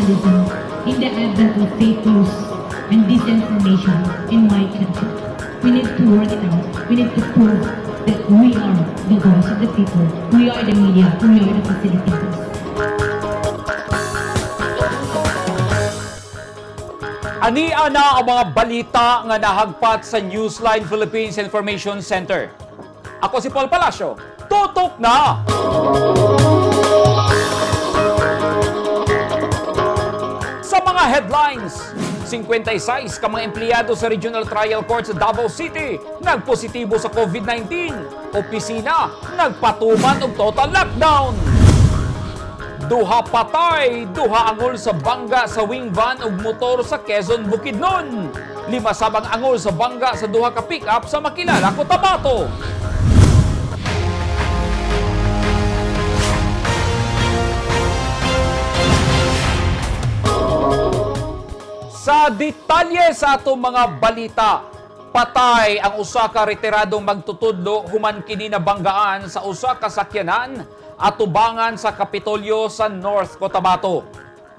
journalism in the advent of fake news and disinformation in my country. We need to work it out. We need to prove that we are the voice of the people. We are the media. We are the facilitators. Ania na ang mga balita nga nahagpat sa Newsline Philippines Information Center. Ako si Paul Palacio. Tutok na! Sa mga headlines, 56 ka mga empleyado sa Regional Trial Court sa Davao City nagpositibo sa COVID-19. Opisina nagpatuman og total lockdown. Duha patay, duha angol sa bangga sa wing van ug motor sa Quezon, Bukidnon. Lima sabang angol sa bangga sa duha ka pick-up sa Makilala, Cotabato. Sa detalye sa atong mga balita, patay ang usa ka retiradong magtutudlo human kini nabanggaan sa usa ka sakyanan atubangan sa Kapitolyo sa North Cotabato.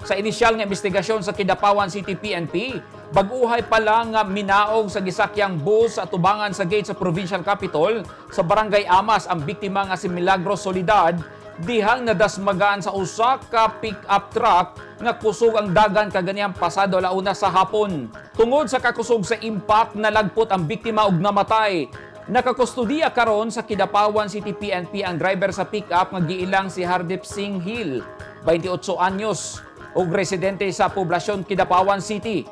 Sa inisyal nga investigasyon sa Kidapawan City PNP, bag-uhay pa lang nga minaog sa gisakyang bus sa atubangan sa gate sa Provincial Capitol sa Barangay Amas ang biktima nga si Milagro Solidad dihang nadasmagan sa usa ka pick-up truck nga kusog ang dagan kaganiyang pasado alauna sa hapon. Tungod sa kakusog sa impact, nalagpot ang biktima og namatay. Nakakustudiya karon sa Kidapawan City PNP ang driver sa pick-up nga giilang si Hardip Singh Hill, 28 anyos, ug residente sa poblasyon Kidapawan City.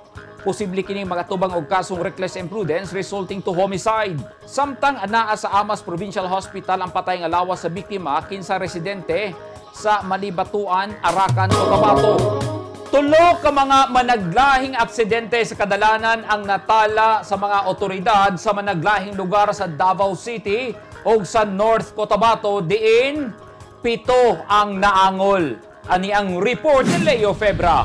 Posible kining magatubang og kasong reckless imprudence resulting to homicide. Samtang anaa sa Amas Provincial Hospital ang patay nga lawas sa biktima kinsa residente sa Malibatuan, Arakan, Cotabato. Tulo ka mga managlahing aksidente sa kadalanan ang natala sa mga otoridad sa managlahing lugar sa Davao City o sa North Cotabato diin 7 ang naangol. Ani ang report ni Leo Febra.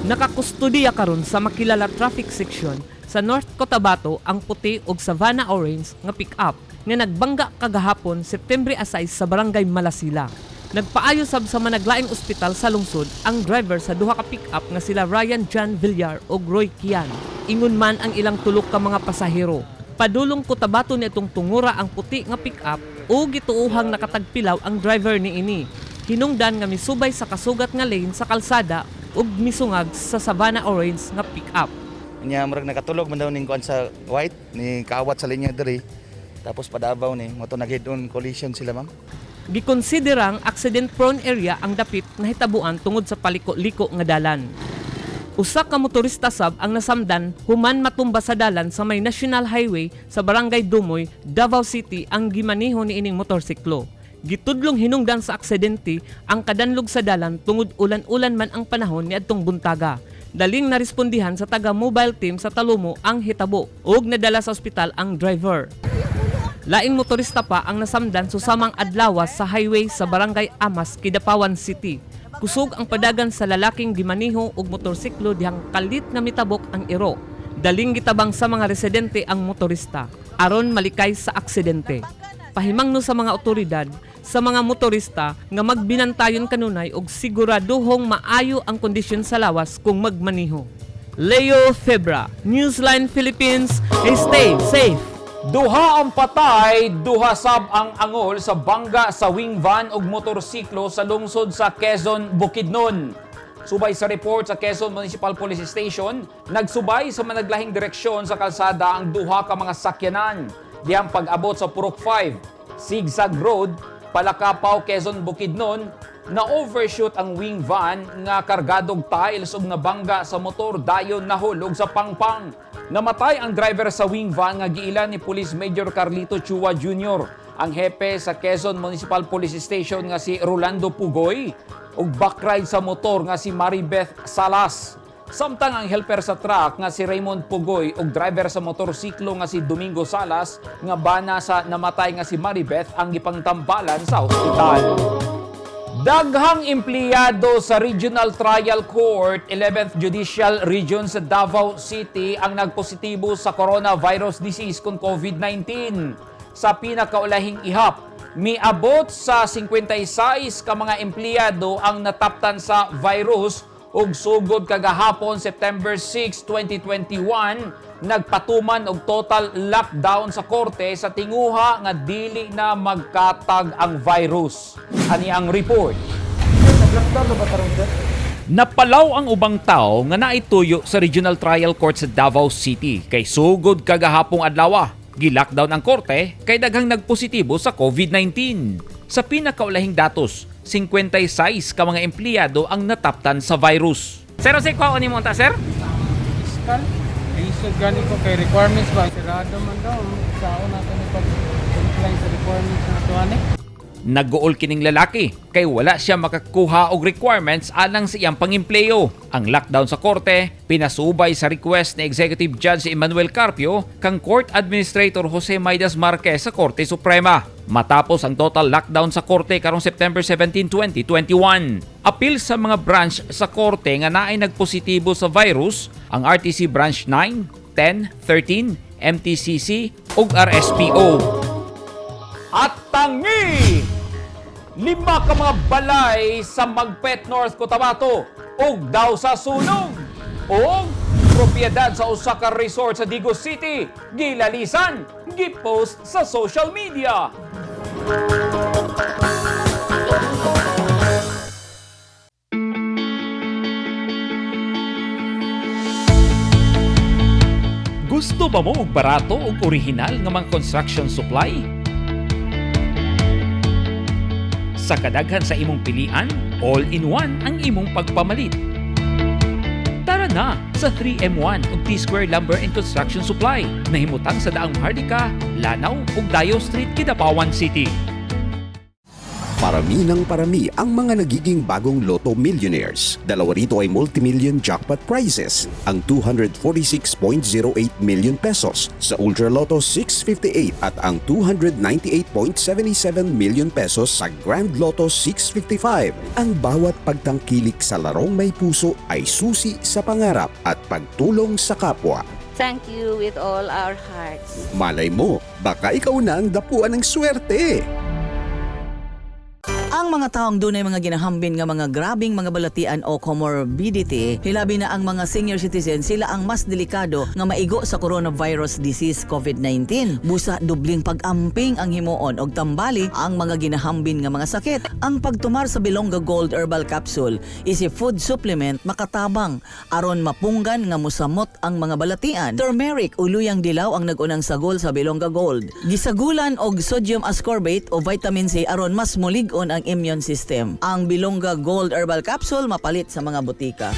Nakakustudiya karon sa Makilala Traffic Section sa North Cotabato ang puti og Savannah Orange nga pick-up nga nagbangga kagahapon Septembre 6 sa Barangay Malasila. Nagpaayo sab sa managlaing ospital sa lungsod ang driver sa duha ka pick-up nga sila Ryan John Villar ug Roy Kian. Ingon man ang ilang tulok ka mga pasahero. Padulong Cotabato niitong tungura ang puti nga pick-up ug gituohang nakatagpilaw ang driver niini. Hinungdan nga misubay sa kasugat nga lane sa kalsada ug misungag sa Savannah Orange nga pick-up. Nya murag nakatulog man daw ning kuan sa white ni kaawat sa linya diri. Tapos padabaw ni mo to nag head-on collision sila, ma'am. Gikonsiderang accident prone area ang dapit nahitabuan tungod sa paliko-liko nga dalan. Usa ka motorista sab ang nasamdan human matumba sa dalan sa may National Highway sa Barangay Dumoy, Davao City ang gimaniho niining motorsiklo. Gitudlong hinungdan sa aksidente ang kadanlog sa dalan tungod ulan-ulan man ang panahon niadtong buntaga. Daling narespondihan sa taga mobile team sa Talomo ang hitabo ug nadala sa ospital ang driver. Laing motorista pa ang nasamdan susamang adlaw sa highway sa Barangay Amas, Kidapawan City. Kusog ang padagan sa lalaking gimaniho og motorsiklo dihang kalit nga mitabok ang iro. Daling gitabang sa mga residente ang motorista aron malikay sa aksidente. Pahimangno sa mga otoridad sa mga motorista nga magbinantayon kanunay og siguraduhong maayo ang kondisyon sa lawas kung magmaniho. Leo Febra, Newsline Philippines, stay safe. Duha ang patay, duha sab ang angol sa bangga sa wing van ug motorsiklo sa lungsod sa Quezon, Bukidnon. Subay sa report sa Quezon Municipal Police Station, nagsubay sa managlahing direksyon sa kalsada ang duha ka mga sakyanan. Dihang pag-abot sa Purok 5, Zigzag Road, Palakapaw, Quezon, Bukidnon, na overshoot ang wing van nga kargadog tiles ug nabangga sa motor dayon nahulog sa pangpang. Namatay ang driver sa wing van nga giilan ni Police Major Carlito Chua Jr., ang hepe sa Quezon Municipal Police Station nga si Rolando Pugoy ug backride sa motor nga si Maribeth Salas. Samtang ang helper sa truck nga si Raymond Pugoy ug driver sa motorsiklo nga si Domingo Salas nga bana sa namatay nga si Maribeth ang gipangtambalan sa ospital. Daghang empleyado sa Regional Trial Court, 11th Judicial Region sa Davao City ang nagpositibo sa coronavirus disease kon COVID-19. Sa pinakaulahing ihap, Miabot sa 56 ka mga empleyado ang nataptan sa virus ug sugod kagahapon, September 6, 2021, nagpatuman og total lockdown sa korte sa tinguha nga dili na magkatag ang virus. Ani ang report. Napalaw ang ubang tao nga naituyo sa Regional Trial Court sa Davao City kay sugod kagahapong adlaw. Gi-lockdown ang korte kay daghang nagpositibo sa COVID-19. Sa pinakaulahing datos, 56 ka mga empleyado ang nataptan sa virus. Sir, unsay kuha ni mo unta, sir? Fiscal. Lisod gani ko kay requirements ba? Sirado man daw. Sao nato ni pag comply sa requirements na ato ani? Nag-uol kining lalaki kay wala siya makakuha og requirements alang sa iyang pangempleyo. Ang lockdown sa korte pinasubay sa request ni Executive Judge Emmanuel Carpio kang Court Administrator Jose Maidas Marquez sa Korte Suprema. Matapos ang total lockdown sa korte karong September 17, 2021. Apil sa mga branch sa korte nga naay nagpositibo sa virus ang RTC Branch 9, 10, 13, MTCC ug RSPO. At tangi! Lima ka mga balay sa Magpet, North Cotabato ug daw sa sunog ug propiedad sa usa ka resort sa Digos City gilalisan, gipost sa social media. Gusto ba mo og barato ug orihinal nga mga construction supply? Sa kadaghan sa imong pilian, all-in-one ang imong pagpamalit. Tara na sa 3M1 ug T-Square Lumber and Construction Supply na himutang sa Daang Maharlika, Lanao ug Dayo Street, Kidapawan City. Parami ng parami ang mga nagiging bagong Lotto millionaires. Dalawa rito ay multimillion jackpot prizes, ang 246.08 million pesos sa Ultra Lotto 658 at ang 298.77 million pesos sa Grand Lotto 655. Ang bawat pagtangkilik sa larong may puso ay susi sa pangarap at pagtulong sa kapwa. Thank you with all our hearts. Malay mo, baka ikaw na ang dapuan ng swerte. Ang mga taong dunay mga ginahambin nga mga grabing mga balatian o comorbidity, hilabi na ang mga senior citizen, sila ang mas delikado nga maigo sa coronavirus disease COVID-19. Busa dubling pag-amping ang himuon og tambali ang mga ginahambin nga mga sakit. Ang pagtumar sa Bilongga Gold Herbal Capsule is a food supplement makatabang aron mapunggan nga musamot ang mga balatian. Turmeric o luyang dilaw ang nag-unang sagol sa Bilongga Gold. Gisagulan og sodium ascorbate o vitamin C aron mas mulig-on ang immune system. Ang Bilongga Gold Herbal Capsule mapalit sa mga butika.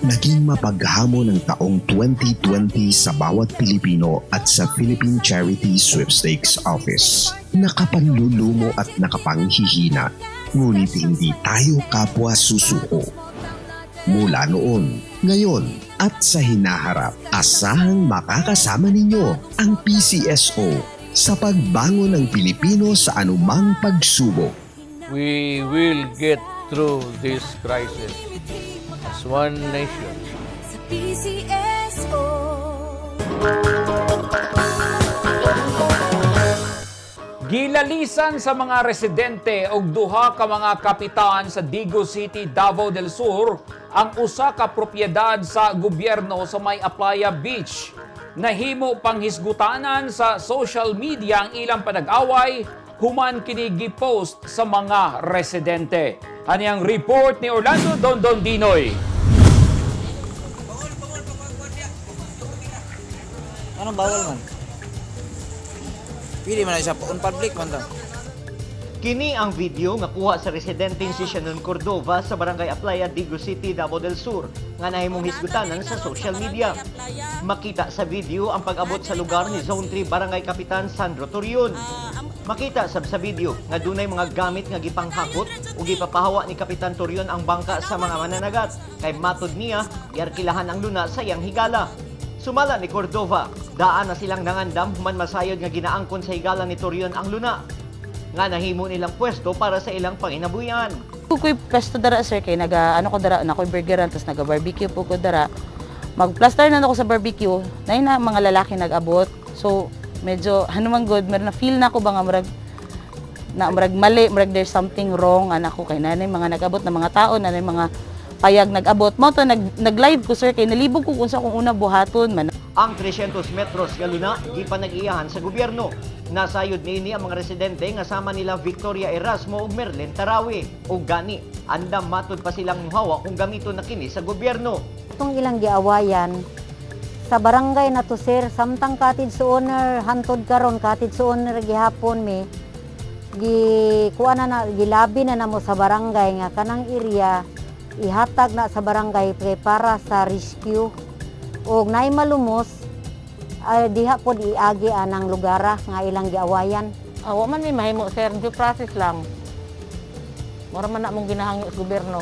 Naging mapaghamon ang taong 2020 sa bawat Pilipino at sa Philippine Charity Sweepstakes Office. Nakapanlulumo at nakapanghihina, ngunit hindi tayo kapwa susuko. Mula noon, ngayon at sa hinaharap, asahang makakasama ninyo ang PCSO sa pagbangon ng Pilipino sa anumang pagsubok. We will get through this crisis as one nation. Sa PCSO. Gilalisan sa mga residente og duha ka mga kapitan sa Digos City, Davao del Sur ang usa ka propiedad sa gobyerno sa may Aplaya Beach. Nahimo panghisgutanan sa social media ang ilang panag-away human kini gipost sa mga residente. Ani ang report ni Orlando Dondon Dinoy. Anong bawal man? Pili man na siya, on public man to. Kini ang video nga kuha sa residenteng si Shannon Cordova sa Barangay Aplaya, Digos City, Davao del Sur nga nahimong hisgutanan sa social media. Makita sa video ang pag-abot sa lugar ni Zone 3 Barangay Kapitan Sandro Torion. Makita sab sa video nga dunay mga gamit nga gipanghakot ug gipapahawa ni Kapitan Torion ang bangka sa mga mananagat kay matod niya giarkilahan ang luna sa iyang higala. Sumala ni Cordova, daan na silang nangandam human masayod nga ginaangkon sa higala ni Torion ang luna nga nahimo nilang pwesto para sa ilang panginabuhian. Kukoy pwesto dara, sir, kay naga ano ko dara na koy burgeran tapos naga barbecue po ko dara. Magplaster na ako sa barbecue, nay na mga lalaki nag-abot. So Medyo ano man good, meron na feel na ako ba nga murag na murag mali, murag there's something wrong anak ko kay nanay mga nag-abot na mga tao, nanay mga payag nag-abot. Mao to nag-live ko, sir, kay nalibog ko kung sa akong una buhaton man. Ang 300 metros nga luna gipanag-iyahan sa gobyerno. Nasayod niini ang mga residente nga sama nila Victoria Erasmo ug Merlin Tarawi. Ug gani, andam matud pa silang muhawa kung gamiton na kini sa gobyerno. Itong ilang giawayan sa barangay na to, sir, samtang cottage owner hantod karon, cottage owner gihapon mi gi kuan na, na gilabi na namo sa barangay nga kanang area ihatag na sa barangay kay para sa rescue og naay malumos ay diha pod iagi anang lugara nga ilang giawayan. Ah, wa man may mahimo, sir, due process lang. Mura man na mong ginahangyo sa gobyerno.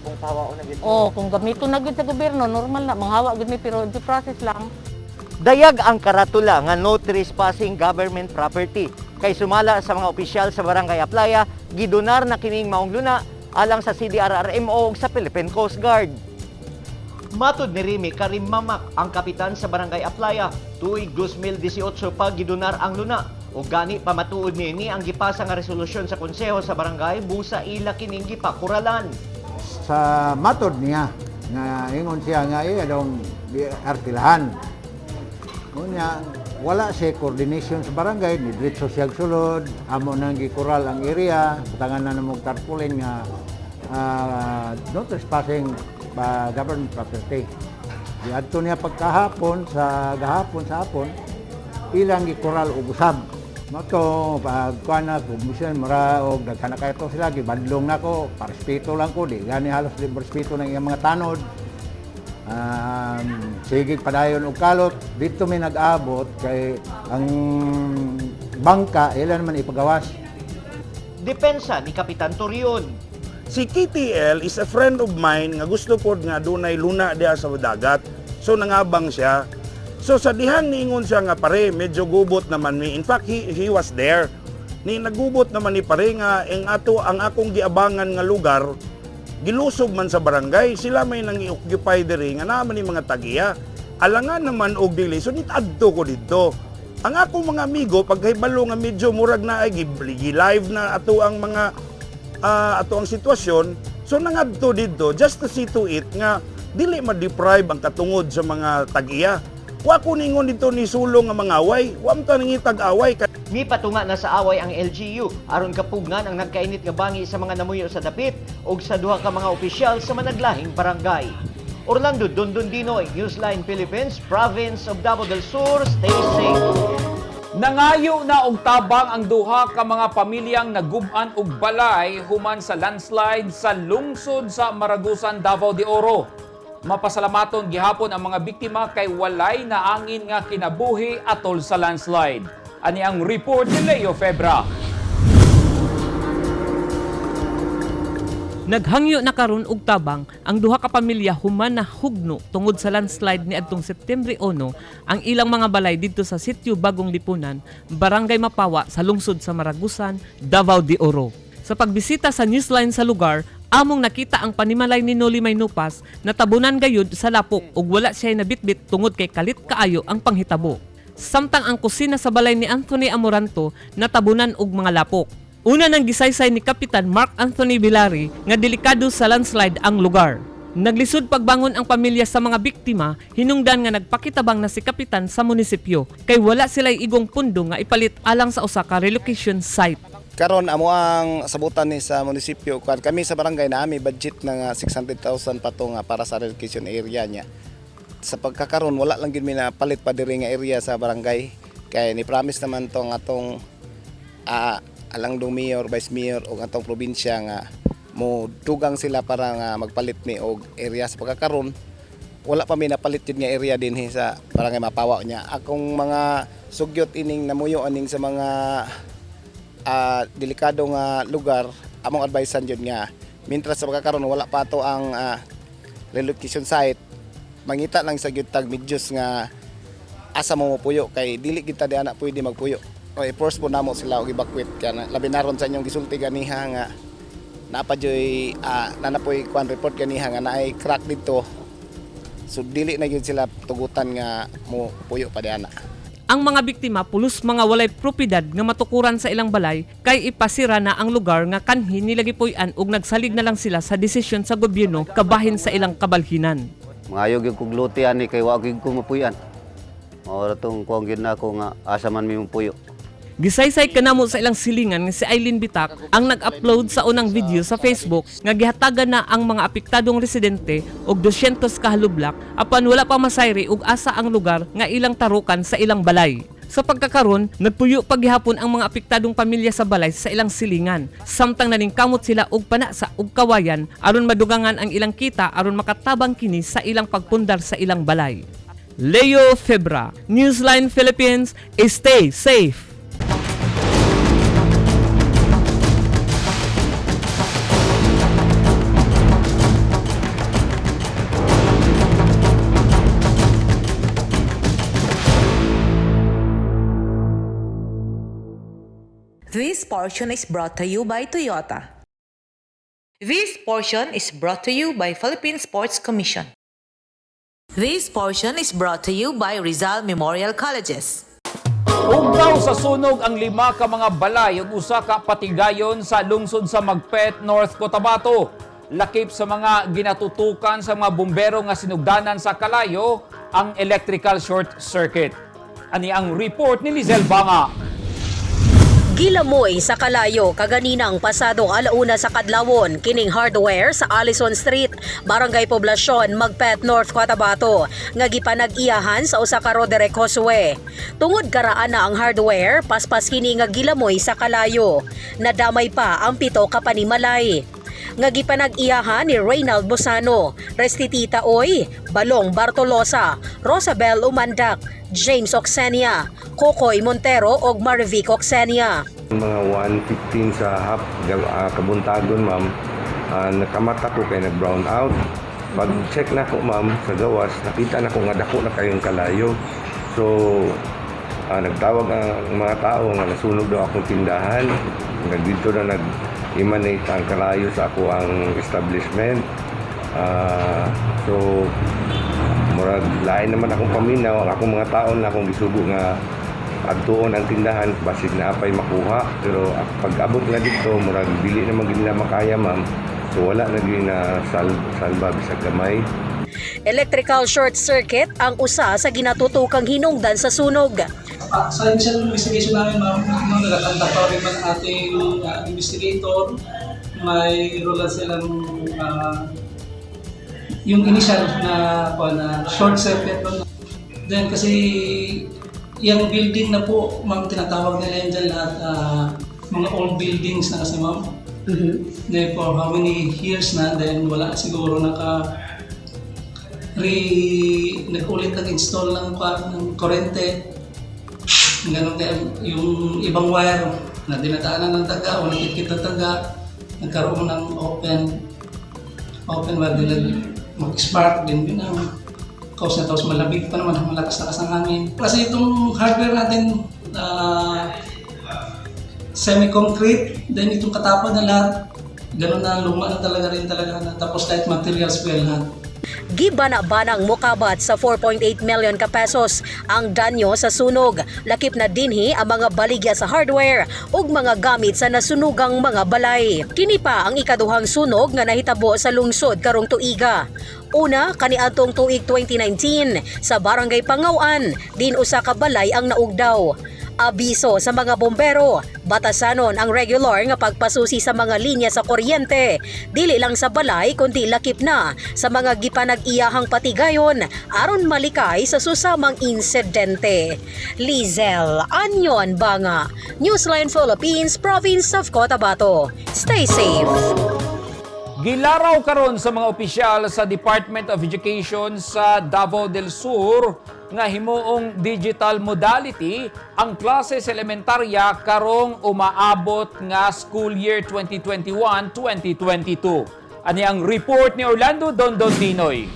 Kung tawa na gid. Oh, kung gamiton na gid sa gobyerno, normal na manghawa gid mi, pero due process lang. Dayag ang karatula nga no trespassing government property. Kay sumala sa mga opisyal sa Barangay Aplaya, gidonar na kining maong luna alang sa CDRRMO ug sa Philippine Coast Guard. Matod ni Remy Karim Mamak, ang kapitan sa Barangay Aplaya, tuig 2018 pa gidonar ang luna. O gani pamatuod niini ang gipasa nga resolusyon sa konseho sa barangay busa ila kining gipakuralan. Sa matod niya nga ingon siya nga iya dong arkilahan. Unya wala siya coordination sa barangay, ni diretso siya sulod, amo nang gikural ang area, butangan na namog tarpaulin nga no trespassing pa government property. Diadto niya pagkahapon sa gahapon sa hapon, ilang gikural og usab. Mato pag kuan na komisyon mura og daghan na kayo to sila, gibadlong nako, parespeto lang ko, di gani halos di respeto ng iyang mga tanod. Sige padayon og kalot dito may nag-abot kay ang bangka ila naman ipagawas. Depensa ni Kapitan Torion. Si KTL is a friend of mine nga gusto pod nga dunay luna diha sa dagat. So nangabang siya. So sa dihang niingon siya nga, "Pare, medyo gubot naman mi." In fact, he was there. Ni nagubot naman ni pare nga ang ato ang akong giabangan nga lugar gilusob man sa barangay. Sila may nang i-occupy diri nga naman ni mga tagiya. Alangan naman og dili, so nitadto ko didto. Ang akong mga amigo pagkahibalo nga medyo murag na ay gi-live na ato ang mga ato ang sitwasyon, so nangadto didto just to see to it nga dili ma-deprive ang katungod sa mga tag-iya. Wa ko ningon dito ni sulong nga mga away, wa man ta nangitag away. Mipatunga na sa away ang LGU aron kapugnan ang nagkainit nga bangi sa mga namuyo sa dapit ug sa duha ka mga opisyal sa managlahing barangay. Orlando Dondondinoy, Newsline Philippines, Province of Davao del Sur, stay safe. Nangayo na og tabang ang duha ka mga pamilyang nagub-an og balay human sa landslide sa lungsod sa Maragusan, Davao de Oro. Mapasalamaton gihapon ang mga biktima kay walay naangin nga kinabuhi atol sa landslide. Ani ang report ni Leo Febra. Naghangyo na karon og tabang ang duha ka pamilya human na hugno tungod sa landslide niadtong September 1 ang ilang mga balay didto sa sitio Bagong Lipunan, Barangay Mapawa sa lungsod sa Maragusan, Davao de Oro. Sa pagbisita sa Newsline sa lugar, among nakita ang panimalay ni Noli Maynupas na tabunan gayud sa lapok ug wala siya nabitbit tungod kay kalit kaayo ang panghitabo. Samtang ang kusina sa balay ni Anthony Amoranto natabunan og mga lapok. Una nang gisaysay ni Kapitan Mark Anthony Villari nga delikado sa landslide ang lugar. Naglisod pagbangon ang pamilya sa mga biktima hinungdan nga nagpakitabang na si Kapitan sa munisipyo kay wala sila'y igong pundo nga ipalit alang sa usa ka relocation site. Karon amo ang sabutan ni sa munisipyo, kan kami sa barangay na ami budget na nga 600,000 pa to nga para sa relocation area niya. Sa pagkakaron wala lang gid mi na palit pa diri nga area sa barangay kay ni promise naman to nga atong alang dong mayor, vice mayor o atong probinsya nga mo dugang sila para nga magpalit mi og area. Sa pagkakaron wala pa mi napalit yun nga area dinhi sa barangay Mapawa niya. Akong mga sugyot ining namuyo aning sa mga delikado nga lugar, among advisean yun nga mientras sa pagkakaron wala pa to ang relocation site, mangita lang sa gyud tag medyos nga asa mo mopuyo kay dili kita di ana pwede magpuyo o i-force po namo sila og evacuate kaya labi na ron sa inyong gisulti ganiha nga naa pa joy nanapoy kuan report ganiha nga naay crack dito, so dili na gyud sila tugutan nga mo puyo pa di ana. Ang mga biktima pulos mga walay propiedad nga matukuran sa ilang balay kay ipasira na ang lugar nga kanhi nila gipuy-an ug nagsalig na lang sila sa desisyon sa gobyerno kabahin sa ilang kabalhinan. Mangayo gyud kog luti ani kay wa gyud ko mapuy-an. Mao ra tong kuang gyud nako nga asa man mi mopuyo. Gisaysay kanamo sa ilang silingan nga si Eileen Bitak ang nag-upload sa unang video sa Facebook nga gihatagan na ang mga apektadong residente og 200 ka halublak apan wala pa masayri og asa ang lugar nga ilang tarukan sa ilang balay. Sa pagkakaron, nagpuyo paghihapon ang mga apektadong pamilya sa balay sa ilang silingan. Samtang naningkamot sila og panasa og kawayan aron madugangan ang ilang kita aron makatabang kini sa ilang pagpundar sa ilang balay. Leo Febra, Newsline Philippines, stay safe. This portion is brought to you by Toyota. This portion is brought to you by Philippine Sports Commission. This portion is brought to you by Rizal Memorial Colleges. Ugnaw sa sunog ang lima ka mga balay ug usa ka patigayon sa lungsod sa Magpet, North Cotabato. Lakip sa mga ginatutukan sa mga bumbero nga sinugdanan sa kalayo ang electrical short circuit. Ani ang report ni Lizelle Banga. Gilamoy sa kalayo kaganinang pasadong 1:00 sa kadlawon kining hardware sa Allison Street, Barangay Poblacion, Magpet, North Cotabato, nga gipanag-iyahan sa usa ka Roderick Josue. Tungod karaan na ang hardware, paspas kini nga gilamoy sa kalayo. Nadamay pa ang 7 ka panimalay nga gipanag-iyahan ni Reynald Bosano, Restitita Oy, Balong Bartolosa, Rosabel Umandak, James Oxenia, Kokoy Montero ug Marivic Oxenia. Mga 1:15 sa half kabuntagon, ma'am, nakamata ko kay nag-brown out. Pag check na ko, ma'am, sa gawas, nakita na ko nga dako na kayong kalayo. So, nagtawag ang mga tao nga nasunog daw akong tindahan. Nagdito na nag-emanate ang kalayo sa ako ang establishment. So, murag lain naman akong paminaw, ang akong mga tao na akong gisugo nga adtuon ang tindahan basig na apay makuha, pero pag abot nga dito murag dili naman gid nila makaya, ma'am, so wala na gyud na salba bisag gamay. Electrical short circuit ang usa sa ginatutukang hinungdan sa sunog. Sa initial investigation namin, ma'am, no, nagakontak pa rin ang ating investigator. May role silang yung initial na, kuwan na short circuit, ma'am. Then kasi yung building na po, ma'am, tinatawag nila yun dyan lahat, mga old buildings na kasi, ma'am. Then for how many years na, then wala siguro naka re nag-ulit nag-install ng kurente. Ganun kaya yung ibang wire na dinadaanan ng taga o nakikita ng taga, nagkaroon ng open open wire din, mag-spark din, yun ang cause na. Tapos malamig pa naman, malakas-lakas ang hangin. Kasi itong hardware natin, semi-concrete, then itong katapad na lahat, ganun na, luma na talaga rin talaga na. Tapos light materials well lahat. Gibana-banang mukabat sa 4.8 million ka pesos ang danyo sa sunog. Lakip na dinhi ang mga baligya sa hardware ug mga gamit sa nasunugang mga balay. Kini pa ang ikaduhang sunog nga nahitabo sa lungsod karong tuiga. Una kaniadtong tuig 2019 sa Barangay Pangawan, din usa ka balay ang naugdaw. Abiso sa mga bombero, batasanon ang regular nga pagpasusi sa mga linya sa kuryente. Dili lang sa balay kundi lakip na sa mga gipanag-iyahang patigayon aron malikay sa susamang insidente. Lizelle Anyon Banga, Newsline Philippines, Province of Cotabato. Stay safe. Gilaraw karon sa mga opisyal sa Department of Education sa Davao del Sur nga himuong digital modality ang klase sa elementarya karong umaabot nga school year 2021-2022. Ani ang report ni Orlando Dondon Dinoy.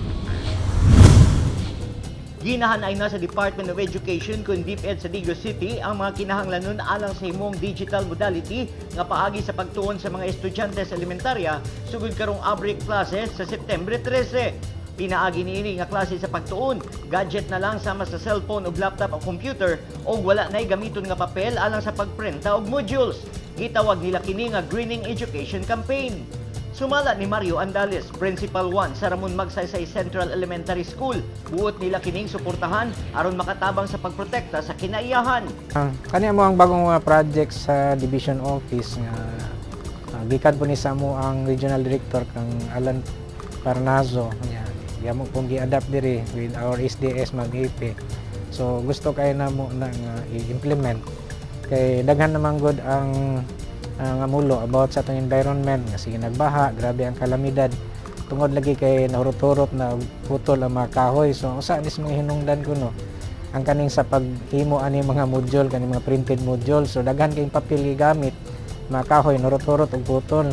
Ginahan ay nasa Department of Education kun DepEd sa Digos City ang mga kinahanglanon alang sa himong digital modality nga paagi sa pagtuon sa mga estudyante sa elementarya sugod karong abrik classes sa Setyembre 13. Pinaagi niini nga klase sa pagtuon, gadget na lang sama sa cellphone ug laptop o computer og wala na'y gamiton nga papel alang sa pagprinta og modules. Gitawag nila kini nga Greening Education Campaign. Sumala ni Mario Andales, Principal 1 sa Ramon Magsaysay Central Elementary School. Buot nila kining suportahan aron makatabang sa pagprotekta sa kinaiyahan. Kani mo ang bagong mga project sa division office nga gikan po ni sa amo ang regional director kang Alan Parnazo nya amo pong gi-adapt diri with our SDS Ma'am AP. So gusto kay namo na nga i-implement kay daghan naman gud ang nga mulo about sa atong environment nga sige nagbaha, grabe ang kalamidad tungod lagi kay nahurot-hurot na og putol ang mga kahoy. So usa ni sa mga hinungdan ko, no, ang kaning sa paghimo ani mga module, kaning mga printed module, so daghan kayong papel gigamit, mga kahoy nurot-hurot og putol.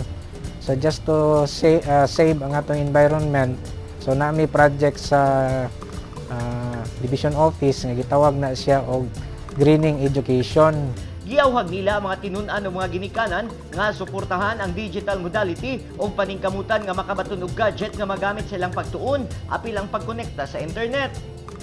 So just to save ang atong environment, so nami project sa division office nga gitawag na siya og Greening Education. Giawhag nila ang mga tinun-an o mga ginikanan nga suportahan ang digital modality o paningkamutan nga makabaton og gadget nga magamit silang pagtuon apil ang pagkonekta sa internet.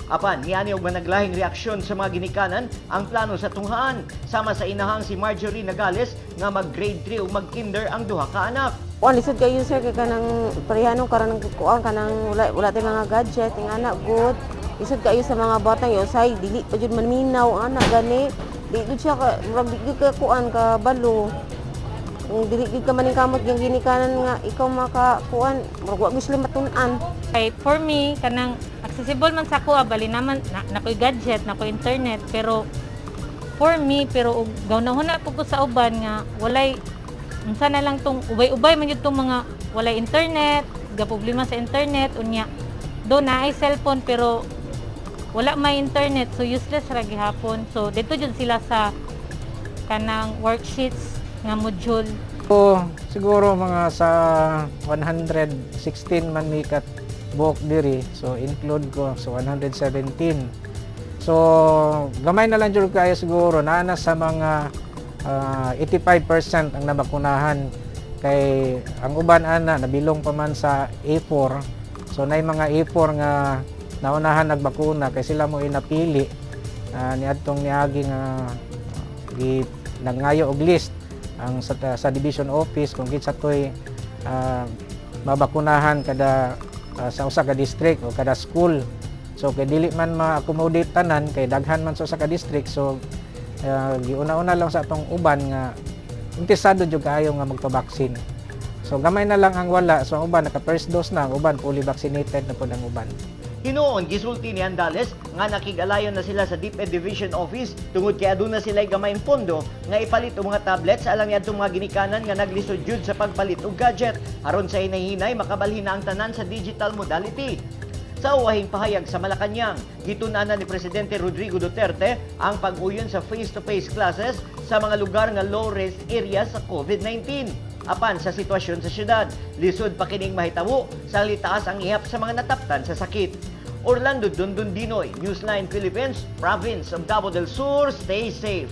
Apan niani og managlahing reaksyon sa mga ginikanan ang plano sa tunghaan, sama sa inahang si Marjorie Nagales nga mag grade 3 ug mag-kinder ang duha ka anak. Kuan, lisod kayo sir, kay kanang parehano karon ng kuan, kanang wala wala tay mga gadget ing anak good. Lisod kayo sa mga bata yo say dili pa jud manminaw ang anak gani. Di jud siya ka murag di jud ka kuan ka balo. Kung dili jud ka maningkamot yung ginikanan nga ikaw maka kuan, murag wa gyud sila matun-an. Kay for me, kanang accessible man sa ako, bali naman na, nakoy gadget, nakoy internet, pero for me, pero og gaunahuna po ko sa uban nga walay, unsa na lang tong ubay-ubay man jud tong mga walay internet, ga problema sa internet unya do na ay cellphone pero wala may internet, so useless ra gihapon. So dito jud sila sa kanang worksheets nga module. So siguro mga sa 116 man mi ka buok diri, so include ko, so 117. So gamay na lang jud kayo, siguro naa na sa mga 85% ang nabakunahan kay ang uban ana nabilong pa man sa A4. So nay mga A4 nga naunahan nagbakuna kay sila mo inapili niadtong niagi nga gi nagngayo og list ang sa division office kung kinsa toy mabakunahan kada sa usa ka district o kada school. So kay dili man ma-accommodate tanan kay daghan man sa usa ka district, so giuna-una lang sa atong uban nga interesado jud kaayo nga magpa-vaccine. So gamay na lang ang wala. So ang uban naka first dose na, ang uban fully vaccinated na pod ang uban. Hinuon gisulti ni Andales nga nakig-alayon na sila sa DepEd Division Office tungod kay aduna sila gamayng pondo nga ipalit og mga tablets alang niadtong mga ginikanan nga naglisod jud sa pagpalit og gadget aron sa hinay-hinay makabalhin na ang tanan sa digital modality. Sa uwahing pahayag sa Malacañang, gitun-an ni Presidente Rodrigo Duterte ang pag-uyon sa face-to-face classes sa mga lugar nga low-risk area sa COVID-19. Apan sa sitwasyon sa syudad, lisod pa kining mahitabo sa litaas ang ihap sa mga nataptan sa sakit. Orlando Dundun Dinoy, Newsline Philippines, Province of Davao del Sur, stay safe.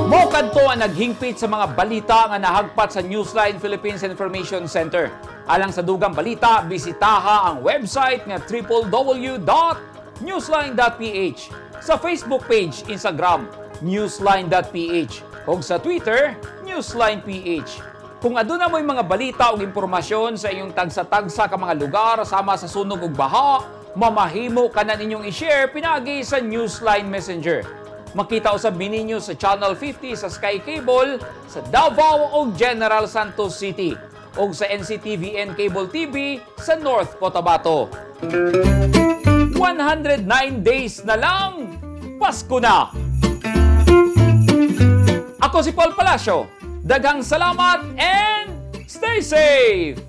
Mo kadto ang naghingpit sa mga balita nga nahagpat sa Newsline Philippines Information Center. Alang sa dugang balita, bisitaha ang website nga www.newsline.ph, sa Facebook page, Instagram, newsline.ph ug sa Twitter, newsline.ph. Kung aduna mo'y mga balita o impormasyon sa inyong tagsa-tagsa ka mga lugar sama sa sunog ug baha, mamahimo ka na ninyong i-share pinagi sa Newsline Messenger. Makita usab ninyo sa Channel 50 sa Sky Cable sa Davao ug General Santos City ug sa NCTVN Cable TV sa North Cotabato. 109 days na lang, Pasko na! Ako si Paul Palacio. Daghang salamat and stay safe!